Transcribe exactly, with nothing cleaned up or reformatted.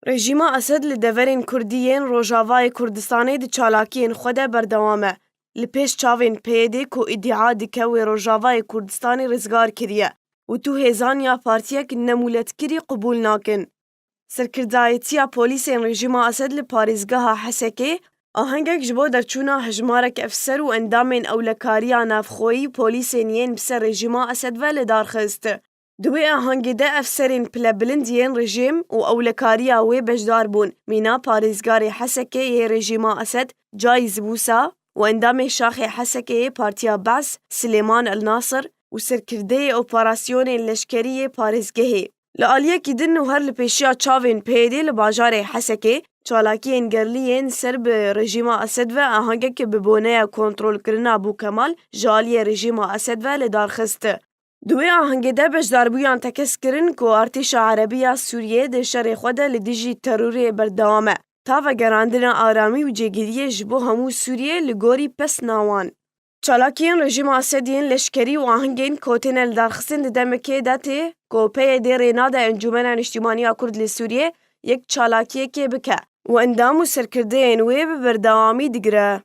Rejîma Esed li deverên Kurdî yên Rojavayê Kurdistanê di çalakiyên xwe de berdewam e. Li pêş çavên P Y D'ê ku îdia dike wê Rojavayê Kurdistanê rizgar kiriye û tu hêzan ya partiyek nemûletkirî qubûl nakin. Serkirdayetiya polîsên rejîma Esed li parêzgeha Hesekê ahengek ji bo derçûna hejmarek efser û endamên ewlekariya navxweyî polîsên yên bi ser rejîma Esed ve li dar xist. Di wê ahengê de efserên pilebilind yên rejîm û ewlekariya wê beşdar bûn. Mîna parêzgarê Hesekê yê rejîma Esed, Cayîz Mûsa û endamê şaxê Hesekê yê Partiya Be's, Silêman El Nasir û serkirdeyê operasyonên leşkerî yê parêzgehê. Li aliyekî din û her li pêşiya çavên P Y D'ê li bajarê Hesekê çalakiyên gerlî yên ser bi rejîma Esed ve ahengek bi boneya kontrolkirina Bûkemal ji aliyê rejîma Esed ve li dar xist. Di wê ahengê de beşdarbûyan tekez kirin ku artêşa erebî ya Sûriyê di şerê xwe de li dijî terorê berdewam e, ta vegerandina aramî û cêgiriyê ji bo hemû Sûriyê li gorî pesna wan. Çalakiyên rejîma Esed yên leşkerî û ahengên ku têne lidarxistin di demekê de tê ku P Y D rê nade Encûmena Niştîmaniya Kurd li Sûriyê yek çalakiyekê bike û endam û serkirdeyên wê bi berdewamî digire.